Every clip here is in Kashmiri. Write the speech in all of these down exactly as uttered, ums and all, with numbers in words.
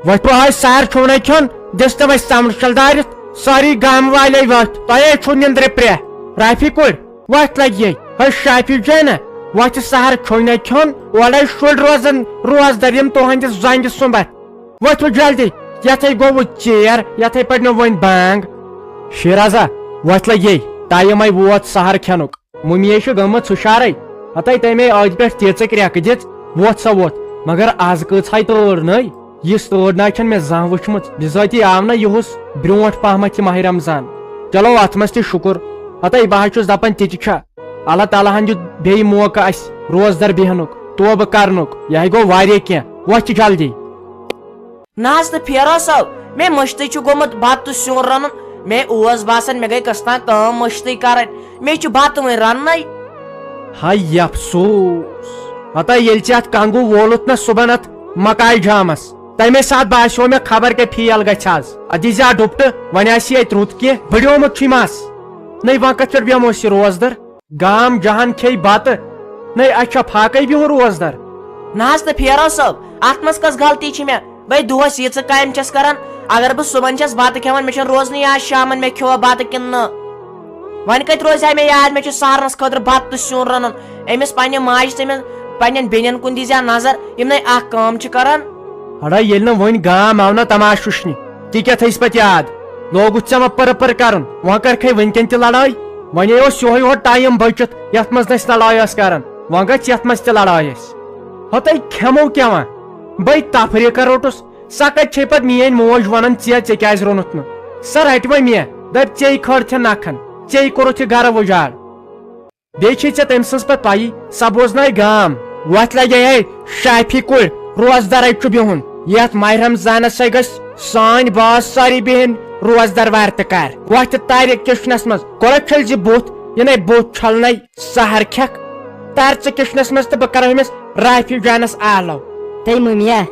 وۄتھو حظ سحر چھُو نہ کھیوٚن، دِژ تہٕ وۄتھِ سمرٕ شل دٲرِتھ۔ سٲری گامہٕ والے وۄتھ، تۄہے چھُو نِندرِ پرٛہ۔ رافی کُڑ، وۄتھ لگہِ یے۔ ہے شافی جانہ، وۄتھِ سحر چھُو نہ کھیوٚن، اورے شُرۍ روزن روزدر یِم تُہنٛدِ زنٛگہِ سُمبتھ۔ وۄتھِو جلدی، یتھے گوٚو ژیر، یتھے پٲٹھۍ مےٚ وۄنۍ بانگ۔ شیرازہ، وۄتھ لگہِ یے، ٹایم ہے ووت سحر کھٮ۪نُک۔ مُمی ہے چھِ گٔمٕژ ہُشارے۔ ہتے تٔمۍ ہے ٲدۍ پٮ۪ٹھ تیٖژٕ کرٛٮ۪کہٕ دِژ، وۄتھ سا وۄتھ۔ مگر از کۭژ ہاے تۭر نٔے؟ یِژھ تۭر نہ چھَنہٕ مےٚ زانٛہہ وٕچھمٕژ۔ بِذٲتی آو نہ یِہُس برٛونٛٹھ پہمتھ یہِ ماہِ رمضان۔ چلو، اتھ منٛز تہِ شُکُر۔ ہتے بہٕ ہا چھُس دپان، تہِ تہِ چھا۔ اللہ تعالیٰ ہن دیُت بیٚیہِ موقعہٕ اسہِ روزدر بیہنُک، توبہٕ کرنُک۔ یہِ ہے گوٚو واریاہ کینٛہہ۔ وۄتھ تہِ جلدی۔ نہ حظ تہٕ پھیرو صٲب، مےٚ مٔشتٕے چھُ گوٚمُت بتہٕ تہٕ سیُن رنُن۔ مےٚ اوس باسان مےٚ گٔے کٔژ تام کٲم مٔشتٕے کرٕنۍ۔ مےٚ چھُ بتہٕ وۄنۍ رننَے۔ ہاے افسوس! پتہ ییٚلہِ ژےٚ اتھ کنگو وولُتھ نہ صُبحن اتھ مکاے جامس، تمے ساتہٕ باسیو مےٚ خبر کیٛاہ فیل گژھِ از۔ ادٕ یہِ زِ آ ڈُپٹہٕ، وۄنۍ آسہِ یہِ اتہِ رُت کینٛہہ، بڑیومُت چھُے مس۔ نٔے وۄنۍ کتھ پٮ۪ٹھ بیٚہمو أسۍ یہِ روزدر؟ گام جہان کھیٚیہِ بتہٕ، نٔے اسہِ چھا فاقے بِہُن روزدر؟ نہ حظ تہٕ پھیرو صٲب، اتھ منٛز کۄس غلطی چھِ مےٚ؟ بے دۄہس ییٖژٕ کامہِ چھَس کران، اگر بہٕ صُبحن چھَس بتہٕ کھٮ۪وان، مےٚ چھَنہٕ روزنٕے آز شامن مےٚ کھیوٚوا بتہٕ کِنہٕ نہٕ۔ وۄنۍ کتہِ روزِ ہا مےٚ یاد، مےٚ چھُ سحرنس خٲطرٕ بتہٕ تہٕ سیُن رنُن۔ أمِس پننہِ ماجہِ تہٕ أمِس پننٮ۪ن بیٚنٮ۪ن کُن دیٖزِ ہا نظر، یِم نے اکھ کٲم چھِ کران۔ اڑا ییٚلہِ نہٕ وۄنۍ گام آو نہ تماش وٕچھنہِ، تہِ کیٛاہ تھٲیِس پتہٕ یاد؟ لوگُتھ ژےٚ وۄنۍ پٔرٕ پٔرٕ کرُن، وۄنۍ کرکھے وٕنکٮ۪ن تہِ لڑٲے؟ وۄنۍ اوس یِہوے یوت ٹایم بٔچِتھ یتھ منٛز نہٕ أسۍ لڑٲے ٲس کران، وۄنۍ گژھِ یتھ منٛز تہِ لڑٲے اَسہِ۔ ہۄتے کھٮ۪مو کیٛاہ وۄنۍ؟ بے تفریٖقہ روٚٹُس، سۄ کتہِ چھے پتہٕ میٲنۍ موج ونان، ژےٚ، ژےٚ کیٛازِ روٚنُتھ نہٕ؟ سۄ رٹہِ وۄنۍ مےٚ، دپہِ ژے کھٲر تھے نکھن، ژے کوٚرُتھ یہِ گرٕ وُجاڑ۔ بیٚیہِ چھے ژےٚ تٔمۍ سٕنٛز پتہٕ پَیی، سۄ بوزنایہِ گام۔ وۄتھ لگے ہے شافی کُڑ، روزدرے چھُ بِہُن۔ یتھ ماہِ رمضانس ہے گژھِ سٲنۍ باس سٲری بِہِنۍ روزدر وارِ تہٕ کر۔ وۄتھ تہٕ تارِ کچنس منٛز، گۄڈٕ چھٔلۍ زِ بُتھ، یہِ نے بُتھ چھلنَے سحر کھٮ۪کھ۔ تر ژٕ کچنس منٛز تہٕ بہٕ کرو أمِس رافی جانس آلو۔ تٔے مُمیا،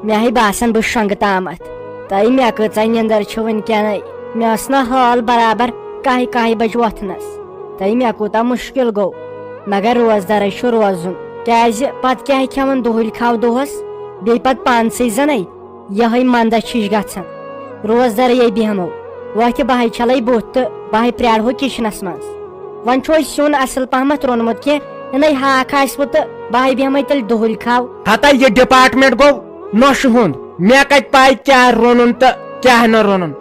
مےٚ ہے باسان بہٕ شۄنٛگہٕ تامتھ۔ تہٕ مےٚ کۭژاہ نیندر چھِ وٕنکیٚنَے۔ مےٚ ٲس نہٕ حال برابر کاہہِ کاہہِ بجہِ وۄتھنس۔ تہٕ مےٚ کوٗتاہ مُشکِل گوٚو۔ مگر روزدرے چھُ روزُن۔ کیازِ پتہٕ کیاہ کھٮ۪من دُہٕلۍ کھاو دۄہس؟ بیٚیہِ پتہٕ پانسٕے زنے یہے مندچھ ہِش گژھان۔ روزدرے بیہمو۔ وۄتھِ بہے چھلے بُتھ تہٕ بہے پرٛارہو کچنس منٛز۔ وۄنۍ چھُ أسۍ سیُن اصل پہمتھ روٚنمُت کینٛہہ، یِنَے ہاکھ آسہِ وٕ تہٕ بہے بیہمے تیٚلہِ دُہٕلۍ کھاو۔ ہتا یہِ ڈپارٹمنٹ گوٚو نۄشہِ ہُنٛد۔ مےٚ کتہِ پاے کیٛاہ روٚنُن تہٕ کیٛاہ نہٕ روٚنُن؟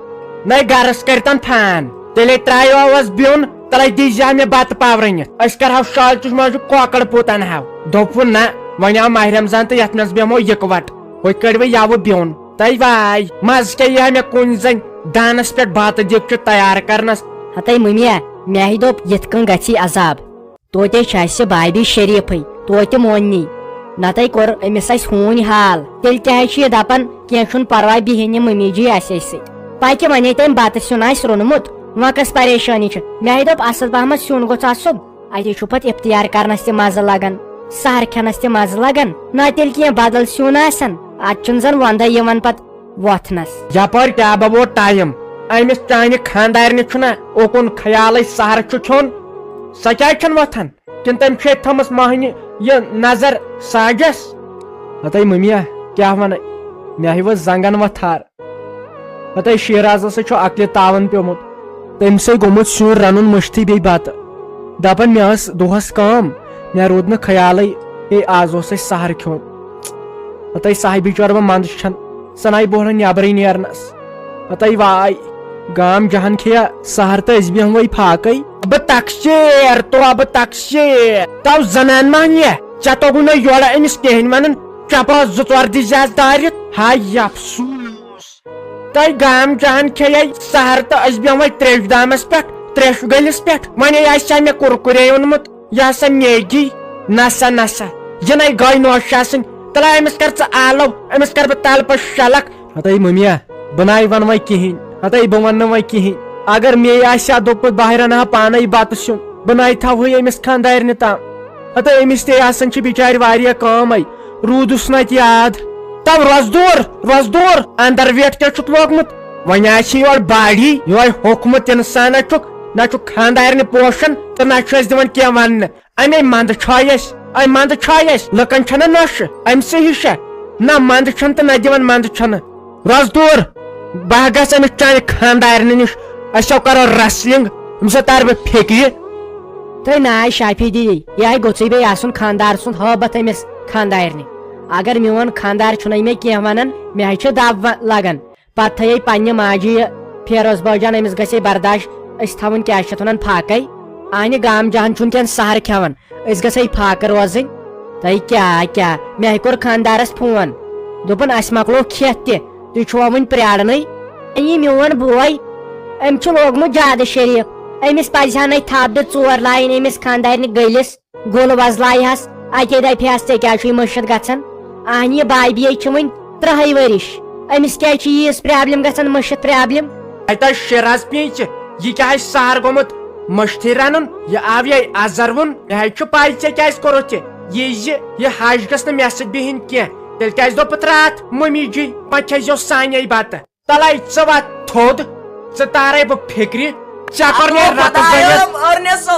نَے گرس کٔرتن فان۔ تیٚلے ترٛایو اوس بیوٚن، تلے دیٖزِ ہا مےٚ بتہٕ پاو رٔنِتھ۔ أسۍ کرہاو شالچہِ منٛز کۄکر پوٗت انہاو۔ دوٚپُن نہ، وۄنۍ آو ماہِ رمضان تہٕ یتھ منٛز بیہمو یکوٹ۔ ہوٚتہِ کٔڑۍ وۄنۍ یوٕ بیوٚن۔ تَے واے، مزٕ کیٛاہ یی ہا مےٚ کُنہِ زٔنۍ دانس پٮ۪ٹھ بتہٕ دیٖگچہِ تیار کرنس۔ ہتے مُمیا، مےٚ ہے دوٚپ یِتھ کٔنۍ گژھی عذاب۔ توتہِ چھِ اَسہِ بابی شریٖفٕے، توتہِ موننی۔ نتہٕ کوٚر أمِس اَسہِ ہوٗنۍ حال۔ تیٚلہِ تہِ حظ چھُ یہِ دپان، کینٛہہ چھُنہٕ پرواے، بِہِنۍ یہِ مٔمی جی آسہِ اَسہِ سۭتۍ۔ پکہِ وۄنۍ تٔمۍ بتہٕ سیُن آسہِ روٚنمُت، وۄنۍ کۄس پریشٲنی چھِ؟ مےٚ ہے دوٚپ اصل پہمتھ سیُن گوٚژھ آسُن، اَتی چھُ پتہٕ افطیار کرنس تہِ مزٕ لگان، سحر کھٮ۪نس تہِ مزٕ لگان۔ نہ تیٚلہِ کینٛہہ بدل سیُن آسن، اتہِ چھُنہٕ زن وندے یِوان پتہٕ وۄتھنس۔ یپٲرۍ کیٛاہ بہ ووت ٹایم؟ أمِس چانہِ خانٛدارنہِ چھُنہ اوکُن خیالٕے سحر چھُ کھیوٚن؟ سۄ کیٛازِ چھَنہٕ وۄتھان؟ کِنہٕ تٔمۍ چھُ ییٚتہِ تھٲومٕژ مۄہنہِ یہِ نظر ساجس؟ ہتے مٔمیا، کیٛاہ وَنَے؟ مےٚ ہے ؤژھ زنٛگن وۄتھار۔ ہتے شیرازس ہے چھُ عقلہِ تاوَن پیوٚمُت۔ تٔمۍ سٕے گوٚمُت سیُن رَنُن مٔشتھٕے بیٚیہِ بَتہٕ۔ دَپان مےٚ ٲس دۄہَس کٲم، مےٚ روٗد نہٕ خیالٕے، ہے آز اوس اَسہِ سحر کھیوٚن۔ ہتے ساحبی چور وۄنۍ منٛدٕ چھَن، سۄ نَے بوہرَن نٮ۪برٕے نیرنَس۔ ہتے واے، گام جہان کھیٚیا سحر تہٕ أسۍ بیٚہموے فاقے۔ بہٕ تقصیر، تو بہٕ تقصیر۔ تو زنان مہنیہ، ژےٚ توٚگُے نہٕ یورٕ أمِس کِہیٖنۍ وَنُن، چپا زٕ ژور دِژ زیس دارِتھ۔ ہاے افسوس۔ تۄہہِ گام جہان کھیٚیے سحر تہٕ أسۍ بیٚہموے تریش دامس پٮ۪ٹھ، تریش گٔلِس پٮ۪ٹھ۔ وۄنۍ آسہِ ہا مےٚ کُرکُرے اوٚنمُت۔ یہِ ہسا میگی، نسا نسا، یہِ نے گٔے نوش آسٕنۍ۔ تلہ أمِس کر ژٕ آلو، أمِس کر بہٕ تلہٕ پتہٕ شلکھ۔ ہتے مٔمیا، بہٕ ناے ونہٕ وۄنۍ کِہیٖنۍ، ہتے بہٕ ونہٕ نہٕ وۄنۍ کِہیٖنۍ۔ اگر مے آسہِ ہا دوٚپمُت بہٕ ہا رنہٕ ہا پانے بتہٕ سیُن، بہٕ ناے تھاوہے أمِس خانٛدارنہِ تام۔ ہتے أمِس تے آسان چھِ بِچارِ واریاہ کٲمے، روٗدُس نہٕ اتہِ یاد۔ تو روزدور، روزدور، اندر ویٹ کیٛاہ چھُکھ لوگمُت؟ وۄنۍ آسہِ یورٕ باڈی، یِہوٚے ہوٚکھمُت انسانا چھُکھ، نہ چھُکھ خانٛدارنہِ پوشان تہٕ نہ چھُ اَسہِ دِوان کینٛہہ وننہٕ۔ امے منٛدٕ چھٲے اَسہِ، امہِ منٛدٕ چھٲے اَسہِ، لُکن چھنہ نۄشہِ، أمۍ سٕے ہِش چھےٚ۔ نہ منٛدٕ چھنہٕ تہٕ نہ دِوان منٛدٕ چھنہٕ۔ روز دوٗر، بہٕ ہا گژھٕ أمِس چانہِ خانٛدارنہِ نِش، أسۍ ہو کرو wrestling، أمِس ہا تارٕ بہٕ فِکرِ۔ تہٕ ناے شافی دیدی، یہِ ہا گوٚژھٕے بیٚیہِ آسُن خانٛدار سُنٛد ہٲبتھ أمِس خانٛدارنہِ۔ اگر میون خانٛدار چھُنَے مےٚ کینٛہہ وَنان، مےٚ ہا چھُ دَب وَ-، لگان۔ پتہٕ تھٲیے پننہِ ماجہِ یہِ فیروز بٲجان، أمِس گژھِ ہے برداش، أسۍ تھاوُن کیٛاہ چھِ اَتھ وَنان فاقے۔ اہنہِ گام جہان چھُنہٕ کینٛہہ سہر کھٮ۪وان، أسۍ گژھے فاقہٕ روزٕنۍ۔ تۄہہِ کیٛاہ کیٛاہ؟ مےٚ ہا کوٚر خانٛدارس فون، دوٚپُن، اسہِ مۄکلوو کھٮ۪تھ تہِ، تُہۍ چھِوا وُنہِ پرٛارنٕے؟ یہِ میون بوے، أمۍ چھُ لوگمُت زیادٕ شریٖف، أمِس پزِ ہا نَے تھپھ دِتھ ژور لایِن أمِس خانٛدارنہِ گٔلِس۔ گوٚل وۄزلایہِ ہس، اتے دپہِ ہس، "ژےٚ کیٛازِ چھُے مٔشِتھ گژھان؟ اہنہِ، یہِ بابیے چھِ وُنہِ ترٛہے ؤرِش، أمِس کیٛازِ چھِ ییٖژ problem گژھان، مٔشِتھ problem؟" اَتہِ آسہِ شِراز پیٖنٛچہِ، یہِ کیٛاہ آسہِ سہر گوٚمُت مٔشتھٕے رنُن؟ یہِ آو یے ازروُن، مےٚ حظ چھُ پَے ژےٚ کیٛازِ کوٚرُتھ یہِ۔ یہِ زِ یہِ ہش گٔژھ نہٕ مےٚ سۭتۍ بِہِنۍ کینٛہہ، تیٚلہِ کیٛازِ دوٚپُتھ راتھ مٔمی جی، وۄنۍ کھیٚزیو سانے بتہٕ۔ تلے ژٕ وَتھ تھوٚد، ژٕ تارے بہٕ فِکرِ، ژےٚ کوٚر مےٚ رتس زٔنِتھ۔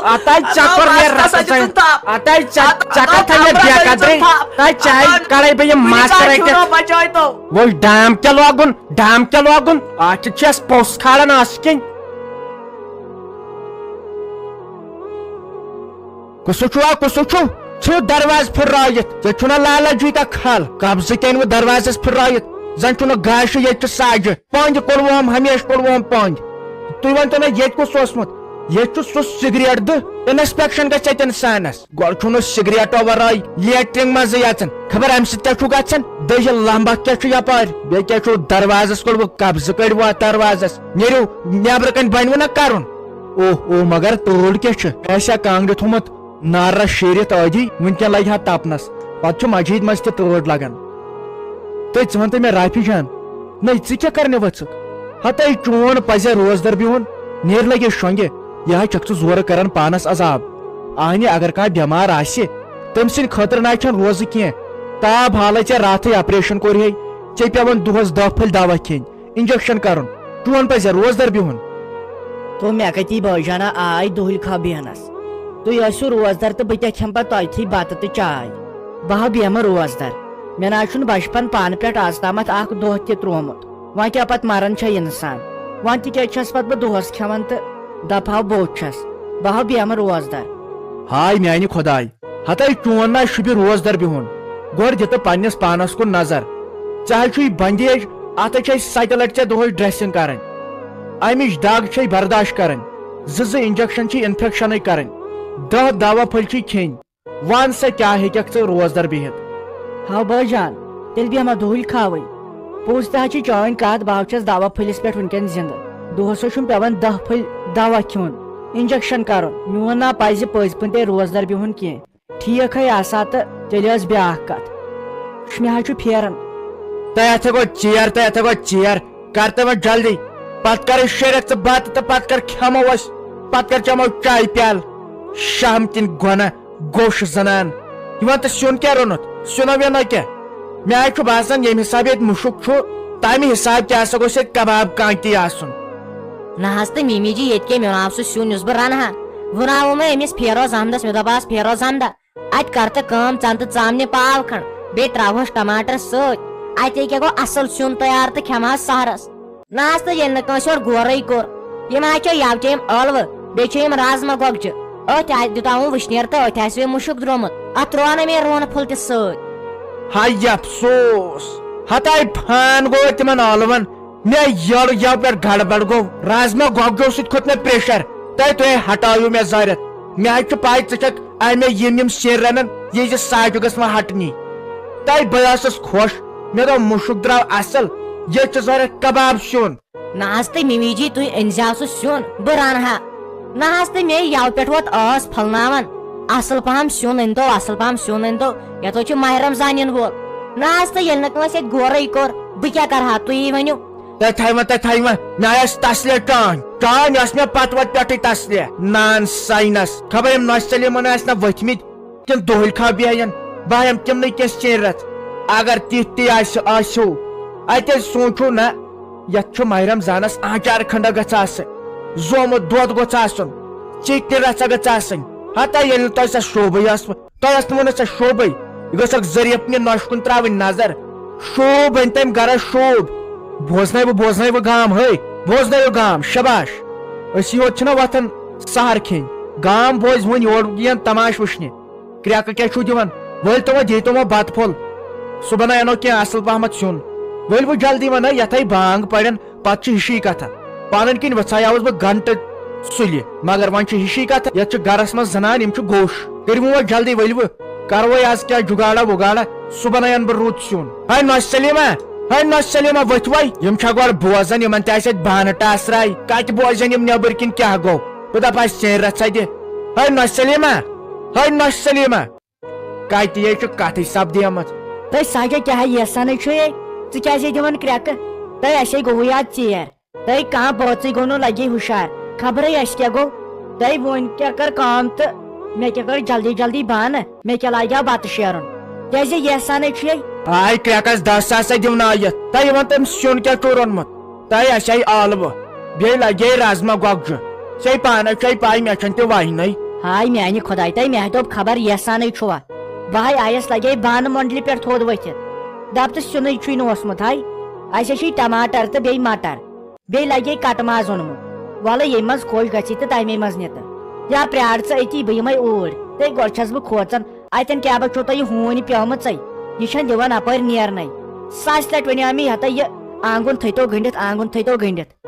اتاے ژےٚ کوٚر مےٚ رتس زٔنِتھ۔ اتاے ژےٚ، ژےٚ کتھ تھٲے مےٚ بے قدرے؟ تاے چاے کڑے بہٕ یہِ مس رٔٹِتھ۔ وۄنۍ ڈام کیٛاہ لاگُن، ڈام کیٛاہ لاگُن؟ اتھ چھِ چھس پوٚژھ کھالان اتھ کِنۍ۔ کُسُہ چھُوا، کُسُہ چھُو؟ ژھٕنِو دروازٕ پھِررٲوِتھ۔ ژےٚ چھُنا لالا جی کا خال؟ قبضہٕ کَنہِ وۄنۍ دروازس پھِررٲوِتھ؟ زن چھُنہٕ گاشہِ ییٚتہِ چہِ ساجہِ۔ پۄنٛدِ کُلوم، ہمیشہٕ کُلوم پۄنٛدِ۔ تُہۍ ؤنۍتو مےٚ، ییٚتہِ کُس اوسمُت؟ ییٚتہِ چھُ سُہ سگریٹ دٕہ، inspection گژھِ ییٚتہِ انسانس۔ گۄڈٕ چھُنہٕ سگریٹو ورٲے لیٹرین منٛزٕے اژان۔ خبر امہِ سۭتۍ کیٛاہ چھُ گژھان؟ دٔجِل لمبکھ کیٛاہ چھُ یپٲرۍ؟ بیٚیہِ کیٛاہ چھُو دروازس کُلوُک؟ قبضہٕ کٔڑِو اتھ دروازس۔ نیٖرِو نیبرٕ کنہِ، بنِوٕ نا کرُن۔ اوہ، اوہ، مگر تۭر کیٛاہ چھِ؟ مےٚ آسہِ ہا کانٛگرِ تھوٚمُت نارس شیٖرِتھ ٲدی، وٕنکٮ۪ن لگہِ ہا تپنس۔ پتہٕ چھُ مجیٖد مس تہِ تۭر لگان۔ تہٕ ژٕ وَن تہٕ مےٚ، رافی جان، نَے ژٕ کیٛاہ کرنہِ ؤژھٕکھ؟ ہتے چون پزِ روزدر بِہُن، نیر لگے شۄنٛگہِ، یہِ ہا چھکھ ژٕ زورٕ کران پانس عذاب۔ اہنہِ، اگر کانٛہہ بٮ۪مار آسہِ، تٔمۍ سٕنٛدِ خٲطرٕ نہ چھَنہٕ روزٕ کینٛہہ۔ تاب حالے ژےٚ راتھٕے آپریشن کوٚرہے، ژےٚ پٮ۪وان دۄہس دَہ پھٔلۍ دوا کھیٚنۍ، انجیکشن کرُن، چون پزِ روزدر بِہُن۔ تو مےٚ کتی بٲے جانا آے دُہٕلۍ کھا بیہنس۔ تُہۍ ٲسِو روزدر تہٕ بہٕ کیٛاہ کھٮ۪مہٕ پتہٕ تۄہہِ تھی بتہٕ تہٕ چاے؟ بہٕ ہا بیٚہمہٕ روزدر۔ مےٚ نہ حظ چھُنہٕ بچپن پانہٕ پٮ۪ٹھ از تامتھ اکھ دۄہ تہِ تروومُت۔ وۄنۍ کیٛاہ پتہٕ مران چھا انسان؟ وۄنۍ تہِ کیٛازِ چھَس پتہٕ بہٕ دۄہس کھٮ۪وان تہٕ دپہٕ ہاو بوٚچھ چھَس؟ بہٕ ہا بیٚہمہٕ روزدر۔ ہاے میانہِ خۄداے، ہتے چون نا شُبہِ روزدر بِہُن۔ گۄڈٕ دِ تہٕ پننِس پانس کُن نظر۔ ژےٚ حظ چھُے بندیج، اتھ حظ چھے ستہِ لٹہِ ژےٚ دۄہے dressing کرٕنۍ۔ امِچ دگ چھے برداشت کرٕنۍ۔ زٕ زٕ انجیکشن چھِ انفیکشنٕے کرٕنۍ۔ دہ دوا پھٔلۍ چھِ کھیٚنۍ۔ وَن سا، کیٛاہ ہیٚکَکھ ژٕ روزدر بِہِتھ؟ ہاو بٲے جان، تیٚلہِ بیٚہمہ دُہٕلۍ کھاوٕے۔ پوٚز تہِ حظ چھِ چٲنۍ کَتھ، بہٕ حظ چھَس دوا پھٔلِس پٮ۪ٹھ وٕنکٮ۪ن زِندٕ۔ دۄہَس حظ چھُم پٮ۪وان دَہ پھٔلۍ دوا کھیوٚن، انجیکشن کَرُن۔ میون نا پَزِ پٔزۍ پٲٹھۍ روزدر بِہُن کینٛہہ۔ ٹھیٖک ہے آسہٕ ہا تہٕ تیٚلہِ ٲس بیٛاکھ کَتھ۔ مےٚ حظ چھُ پھیران۔ تۄہہِ اَتھٕ گوٚو ژیر، تۄہہِ اَتھٕ گوٚو ژیر۔ کر تہٕ وۄنۍ جلدی۔ پتہٕ کر أسۍ شیرکھ ژٕ بتہٕ تہٕ پتہٕ کر کھٮ۪مو أسۍ۔ پتہٕ کر چٮ۪مو چایہِ پیالہٕ۔ شہم کِنۍ گۄنہ گوٚش زنان۔ یہِ وَن تہٕ سیُن کیٛاہ روٚنُتھ؟ سیُنہ ویُنہ کیٛاہ؟ مےٚ حظ چھُ باسان ییٚمہِ حسابہٕ ییٚتہِ مُشُک چھُ، تَمہِ حسابہٕ تہِ ہسا گوٚژھ ییٚتہِ کباب کانتی آسُن۔ نہ حظ تہٕ مِمی جی، ییٚتہِ کیٛاہ میوناو سُہ سیُن یُس بہٕ رنہٕ ہا؟ وُناوُم مےٚ أمِس فیروز احمدس، مےٚ دوٚپ، "آس فیروز احمدہ، اتہِ کر تہٕ کٲم، ژٕ ان تہٕ ژامنہِ پاو کھنڈ، بیٚیہِ تراوہوس ٹماٹر سۭتۍ۔ اتے کیٛاہ گوٚو اصل سیُن تیار تہٕ کھٮ۪مہٕ ہا سحرس۔" نہ حظ تہٕ ییٚلہِ نہٕ کٲنٛسہِ ہورٕ گورے کوٚر، یِم حظ چھِ یوٕ چیٚمۍ ٲلوٕ، بیٚیہِ چھِ یِم رازما گۄگجہِ۔ أتھۍ آ-، دیُتاوُم وٕشنیر تہٕ أتھۍ آسہِ وۄنۍ مُشُک درٛومُت۔ اتھ تروو نہٕ مےٚ روٗنہٕ پھوٚل تہِ سۭتۍ۔ ہاے افسوس، ہتاے فان گوٚو تِمن ٲلون۔ مےٚ یٔڑ یَوٕ پٮ۪ٹھ گڑبڑ گوٚو، رازما گۄگجو سۭتۍ کھوٚت مےٚ pressure۔ تۄہہِ، تۄہہِ ہٹٲیِو مےٚ زٲرِتھ۔ مےٚ حظ چھُ پَے ژٕ چھَکھ اَمے یِم یِم سِنۍ رَنان، یہِ زِ ساجہِ گٔژھ وۄنۍ ہٹنی۔ تۄہہِ، بہٕ ٲسٕس خۄش، مےٚ دوٚپ مُشُک درٛاو اَصٕل، ییٚتہِ چھُ زٲرِتھ کباب سیُن۔ نہ حظ تہٕ مِمی جی، تُہۍ أنۍ زیو سُہ سیُن، بہٕ رَنہٕ ہا۔ نہ حظ تہٕ مے یَوٕ پٮ۪ٹھ ووت ٲس پھۄلناوان، اَصٕل پَہَم سیُن أنۍ تو، اَصٕل پَہَم سیُن أنۍ تو، یَتھ حظ چھُ ماہِ رمضان یِنہٕ وول۔ نہ حظ تہٕ ییٚلہِ نہٕ کٲنٛسہِ اَتہِ غورٕے کوٚر، بہٕ کیٛاہ کَرٕ ہا، تُہی ؤنِو۔ تۄہہِ تھایہِ وۄنۍ، تۄہہِ تھایہِ وۄنۍ، مےٚ آسہِ تسلے ٹٲنۍ، ٹٲنۍ ٲس مےٚ پتہٕ وتہٕ پٮ۪ٹھٕے تسلے۔ نان ساینس، خبر یِم نۄشہِ سلیمن ٲسۍ نہ ؤتھۍ مٕتۍ کِنہٕ دُہٕلۍ کھا بیہن، بہٕ ہٮ۪مہٕ تِمنٕے کینٛہہ سیرت۔ اگر تِتھ تہِ آسہِ، آسیو، اتہِ ییٚلہِ سونٛچو نہ، یتھ چھُ ماہِ رمضانس آنچار کھنڈا گژھِ آسٕنۍ، زومُت دۄد گوٚژھ آسُن، ژِٹنہِ رژھا گٔژھ آسٕنۍ۔ ہتا ییٚلہِ نہٕ تۄہہِ سۄ شوبٕے ٲسوٕ، تۄہہِ ٲس نہٕ وَنان ژےٚ شوبٕے؟ یہِ گٔژھکھ ظریٖفنہِ نۄشہِ کُن ترٛاوٕنۍ نظر۔ شوب أنۍ تٔمۍ گرس شوب۔ بوزنٲیِو، بوزنٲیِو گام، ہے، بوزنٲیِو گام، شاباش۔ أسی یوت چھِنہ وۄتھان سحر کھیٚنۍ، گام بوزِ وۄنۍ یور یِن تماش وٕچھنہِ۔ کرٛٮ۪کہٕ کیٛاہ چھُو دِوان؟ ؤلۍ تو وۄنۍ، دِیِو تو وۄنۍ بَتہٕ پھوٚل، صُبحن اَنو کینٛہہ اَصٕل پَہمَتھ سیُن۔ ؤلۍ وۄنۍ جلدی وَنہ، یَتھَے بانٛگ پَرن، پَتہٕ چھِ ہِشی کَتھا۔ پَنٕنۍ کِنۍ وٕژھایاوُس بہٕ گھنٹہٕ سُلہِ، مگر وۄنۍ چھِ ہِشی کَتھا، یَتھ چھِ گَرَس منٛز زَنان، یِم چھِ گوٚش۔ کٔرِو وۄنۍ جلدی، ؤلِو۔ کرو أسۍ آز کیٛاہ جُگاڑا وُگاڑا، صُبحن اَنہٕ بہٕ رُت سیُن۔ ہے نۄشہِ سلیمہ، ہے نۄشہِ سلیمہ، ؤتھۍ وَے۔ یِم چھا گۄڈٕ بوزان، یِمن تہِ آسہِ اَتہِ بانہٕ ٹاسراے۔ کَتہِ بوزن یِم نیٚبٕرۍ کِنۍ کیٛاہ گوٚو؟ بہٕ دَپہٕ اَسہِ ژیٖرۍ رَژھا دِ۔ ہے نۄشہِ سلیمہ، ہے نۄشہِ سلیمہ۔ کَتہِ یے چھُ کَتھٕے سپدیمٕژ۔ تۄہہِ ساجا کیٛاہ یژھانٕے چھُ یے؟ ژٕ کیٛازِ یے دِوان کرٛٮ۪کہٕ؟ تۄہہِ اَسے گوٚوُے یاد ژیر۔ تۄہہِ کانٛہہ بٲژٕے گوٚو نہٕ لگے ہُشار۔ خبرے اَسہِ کیٛاہ گوٚو۔ تۄہہِ وۄنۍ کیٛاہ کٔر کٲم تہٕ مےٚ کیٛاہ کٔر جلدی جلدی بانہٕ؟ مےٚ کیٛاہ لاگیٛاو بتہٕ شیرُن؟ کیٛازِ یہِ احسانٕے چھُ یے۔ آے کرٛٮ۪کس دَہ ساس دِونہٕ آیتھ۔ تۄہہِ یِوان تٔمۍ سیُن کیٛاہ چھُو روٚنمُت؟ تۄہہِ اَسہِ آے ٲلوٕ۔ بیٚیہِ لگے رازما گۄگجہِ۔ ژےٚ پانس چھے پاے مےٚ چھَنہٕ تہِ وَہنَے۔ ہاے میٛانہِ خۄداے، تۄہہِ مےٚ دوٚپ خبر یہِ احسانٕے چھُوا؟ بہٕ ہاے آیس لگے بانہٕ مۄنڈلہِ پٮ۪ٹھ تھوٚد ؤتھِتھ۔ دپ تہٕ سیُنٕے چھُے نہٕ اوسمُت ہاے۔ اَسہِ چھِ ٹماٹر تہٕ بیٚیہِ مٹر۔ بیٚیہِ لگے کٹہٕ ماز اوٚنمُت۔ وَلہٕ ییٚمہِ منٛز خۄش گژھِ تہٕ تَمے منٛز نہِ تہٕ۔ یا پرٛار ژٕ أتی، بہٕ یِمَے اوٗرۍ۔ تہٕ گۄڈٕ چھَس بہٕ کھوژان، اَتٮ۪ن کیٛاہ بہ چھو تۄہہِ ہوٗنۍ پیومٕژَے؟ یہِ چھَنہٕ دِوان اَپٲرۍ نیرنَے۔ ساسہِ لَٹہِ وَنیو مےٚ یَتھ یہِ آنٛگُن تھٲیتو گٔنٛڈِتھ، آنٛگُن تھٲیتو گٔنٛڈِتھ۔